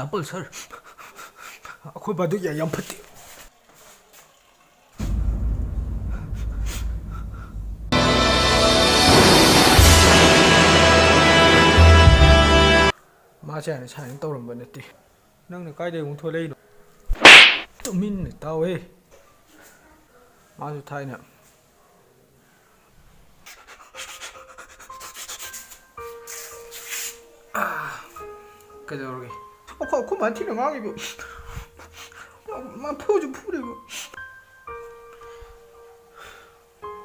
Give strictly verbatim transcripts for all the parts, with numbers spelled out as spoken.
Apple ꯁꯥꯔ, ꯑꯩꯈꯣꯏ ꯕꯥꯗꯨ ꯌꯥ-, ꯌꯥꯝ ꯐꯠꯇꯦ꯫ ꯃꯥꯁꯦ ꯍꯥꯟꯅ ꯁꯥꯏꯟ ꯇꯧꯔꯝꯕ ꯅꯠꯇꯦ꯫ ꯅꯪꯅ ꯀꯥꯏꯗꯩ ꯑꯃꯨꯛ ꯊꯣꯛꯂꯛꯏꯅꯣ? ꯇꯨꯃꯤꯟꯅ ꯇꯥꯎꯍꯦ꯫ ꯃꯥꯁꯨ ꯊꯥꯏꯅ꯫ ꯑꯥ, ꯀꯩꯗꯧꯔꯒꯦ? ꯑꯩꯈꯣꯏ, ꯑꯩꯈꯣꯏ ꯃꯥ ꯊꯤꯅ ꯉꯥꯡꯉꯤꯕ꯫ ꯃꯥ, ꯃꯥ ꯐꯨꯁꯨ ꯐꯨꯔꯤꯕ꯫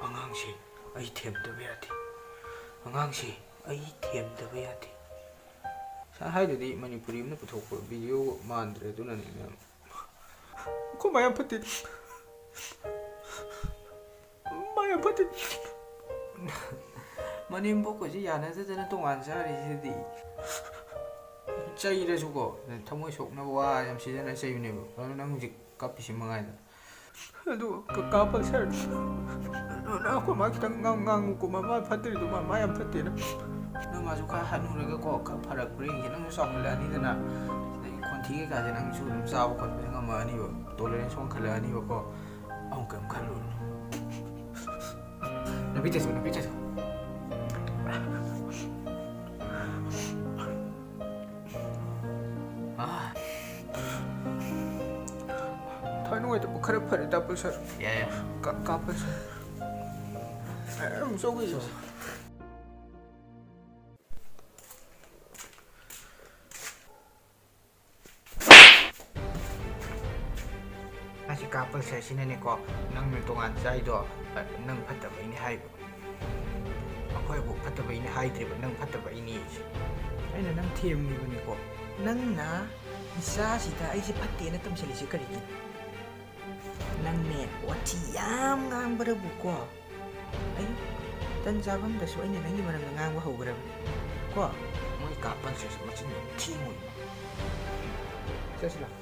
ꯑꯉꯥꯡꯁꯤ ꯑꯩ ꯊꯦꯝꯗꯕ ꯌꯥꯗꯦ꯫ ꯑꯉꯥꯡꯁꯤ ꯑꯩ ꯊꯦꯝꯗꯕ ꯌꯥꯗꯦ꯫ ꯉꯁꯥꯏ ꯍꯥꯏꯗꯨꯗꯤ ꯃꯅꯤꯄꯨꯔꯤ ꯑꯃꯅ ꯄꯨꯊꯣꯛꯄ ꯚꯤꯗꯤꯑꯣ ꯃꯥꯟꯗ꯭ꯔꯦ, ꯑꯗꯨꯅꯅꯦ ꯃꯌꯥꯝ꯫ ꯑꯩꯈꯣꯏ ꯃꯥ ꯌꯥꯝ ꯐꯠꯇꯦ꯫ ꯃꯥ ꯌꯥꯝ ꯐꯠꯇꯦ꯫ ꯃꯅꯦꯝꯕꯣꯛꯀꯁꯤ ꯌꯥꯅꯗꯗꯅ ꯇꯣꯉꯥꯟ ꯆꯥꯔꯤꯁꯤꯗꯤ꯫ ꯆꯩꯔꯁꯨꯀꯣ, ꯊꯃꯣꯏ ꯁꯣꯛꯅꯕ ꯋꯥ ꯌꯥꯝ ꯁꯤꯖꯤꯟꯅ ꯆꯩꯕꯅꯦꯕ꯫ ꯑꯗꯨ ꯅꯪ ꯍꯧꯖꯤꯛ ꯀꯞꯄꯤꯁꯤ ꯃꯉꯥꯏꯗ꯫ ꯑꯗꯨ ꯀ-, ꯀꯥ ꯄꯜꯁꯔ, ꯅꯪ ꯑꯩꯈꯣꯏ ꯃꯥ ꯈꯤꯇꯪ ꯉꯥꯡ-, ꯉꯥꯡꯉꯨꯀꯣ, ꯃꯥ, ꯃꯥ ꯐꯠꯇ꯭ꯔꯤꯗꯣ, ꯃꯥ, ꯃꯥ ꯌꯥꯝ ꯐꯠꯇꯦꯅ꯫ ꯅꯣꯏ ꯃꯥꯁꯨ ꯈꯔ ꯍꯟꯅꯨꯔꯒꯀꯣ, ꯈꯔ ꯐꯔꯛꯄ꯭ꯔꯥ ꯌꯦꯡꯁꯦ꯫ ꯅꯪꯁꯨ ꯆꯥꯎꯈꯠꯂꯛꯑꯅꯤꯗꯅ, ꯑꯗꯒꯤ ꯈꯣꯟꯊꯤ ꯀꯩꯀꯥꯁꯦ ꯅꯪꯁꯨ ꯑꯗꯨꯝ ꯆꯥꯕ ꯈꯣꯠꯄꯁꯦ ꯉꯝꯃꯛꯑꯅꯤꯕ, ꯇꯣꯂꯔꯦꯟꯁ ꯋꯥꯡꯈꯠꯂꯛꯑꯅꯤꯕꯀꯣ꯫ ꯑꯃꯨꯛ ꯀꯩꯝ ꯈꯜꯂꯨꯔꯅꯨ꯫ ꯅꯨꯄꯤ ꯆꯠꯁꯨ, ꯅꯨꯄꯤ ꯆꯠꯁꯨ꯫ ꯑꯥ꯫ ꯊꯋꯥꯏ ꯅꯨꯡꯉꯥꯏꯇꯕ ꯈꯔ ꯐꯔꯦ, ꯗꯥ ꯄꯜꯁꯔ꯫ ꯌꯥꯏ, ꯌꯥꯏ꯫ ꯀꯥ-, ꯀꯥ ꯄꯜꯁꯔ꯫ ꯑꯦ, ꯑꯃꯨꯛ ꯆꯧꯈꯤꯁꯦ꯫ ꯑꯁꯤ ꯀꯥ ꯄꯜꯁꯔꯁꯤꯅꯅꯦꯀꯣ, ꯅꯪꯅ ꯇꯣꯉꯥꯟ ꯆꯥꯏꯗꯣ, ꯑ, ꯅꯪ ꯐꯠꯇꯕꯩꯅꯦ ꯍꯥꯏꯕ꯫ ꯑꯩꯈꯣꯏꯕꯨ ꯐꯠꯇꯕꯩꯅꯦ ꯍꯥꯏꯗ꯭ꯔꯤꯕ, ꯅꯪ ꯐꯠꯇꯕꯩꯅꯦ꯫ ꯑꯩꯅ ꯅꯪ ꯊꯦꯝꯃꯤꯕꯅꯤꯀꯣ꯫ ꯅꯪꯅ ꯏꯆꯥꯁꯤꯗ ꯑꯩꯁꯦ ꯐꯠꯇꯦꯅ ꯇꯝꯁꯤꯜꯂꯤꯁꯦ ꯀꯔꯤꯒꯤꯅꯣ? ꯅꯪꯅꯦ, ꯋꯥꯊꯤ ꯌꯥꯝ ꯉꯥꯡꯕꯗꯕꯨꯀꯣ꯫ ꯑꯩ ꯇꯟ ꯆꯥꯐꯝꯗꯁꯨ ꯑꯩꯅ ꯅꯪꯒꯤ ꯃꯔꯝꯗ ꯉꯥꯡꯕ ꯍꯧꯈ꯭ꯔꯕꯅꯤ꯫ ꯀꯣ? ꯃꯣꯏ ꯀꯥ ꯄꯜꯁꯔꯁꯦ ꯃꯆꯤꯟ ꯌꯥꯝ ꯊꯤ ꯃꯣꯏ꯫ ꯆꯠꯁꯤ ꯂꯥꯎ꯫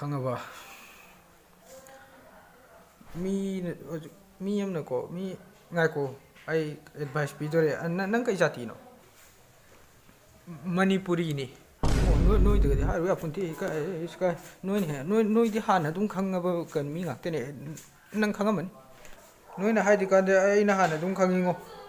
ꯈꯪꯉꯕ? ꯃꯤ, ꯍꯧꯖꯤꯛ ꯃꯤ ꯑꯃꯅꯀꯣ, ꯃꯤ, ꯉꯥꯏꯈꯣ, ꯑꯩ ꯑꯦꯗꯚꯥꯏꯁ ꯄꯤꯗꯣꯔꯦ꯫ ꯑ, ꯅ-, ꯅꯪ ꯀꯩ ꯖꯥꯇꯤꯅꯣ? ꯃꯅꯤꯄꯨꯔꯤꯅꯤ꯫ ꯑꯣ, ꯅꯣꯏ, ꯅꯣꯏꯗꯒꯗꯤ ꯍꯥꯏꯔꯨ ꯌꯥꯄꯣꯟꯇꯦ꯫ ꯏꯀꯥꯏ, ꯏꯀꯥꯏ꯫ ꯅꯣꯏꯅ ꯍꯦ-, ꯅꯣꯏ, ꯅꯣꯏꯗꯤ ꯍꯥꯟꯅ ꯑꯗꯨꯝ ꯈꯪꯉꯕ ꯀꯩꯅꯣ, ꯃꯤ ꯉꯥꯛꯇꯅꯦ꯫ ꯅꯪ ꯈꯪꯉꯝꯃꯅꯤ꯫ ꯅꯣꯏꯅ ꯍꯥꯏꯗ꯭ꯔꯤꯀꯥꯟꯗ ꯑꯩꯅ ꯍꯥꯟꯅ ꯑꯗꯨꯝ ꯈꯪꯉꯤꯉꯣ꯫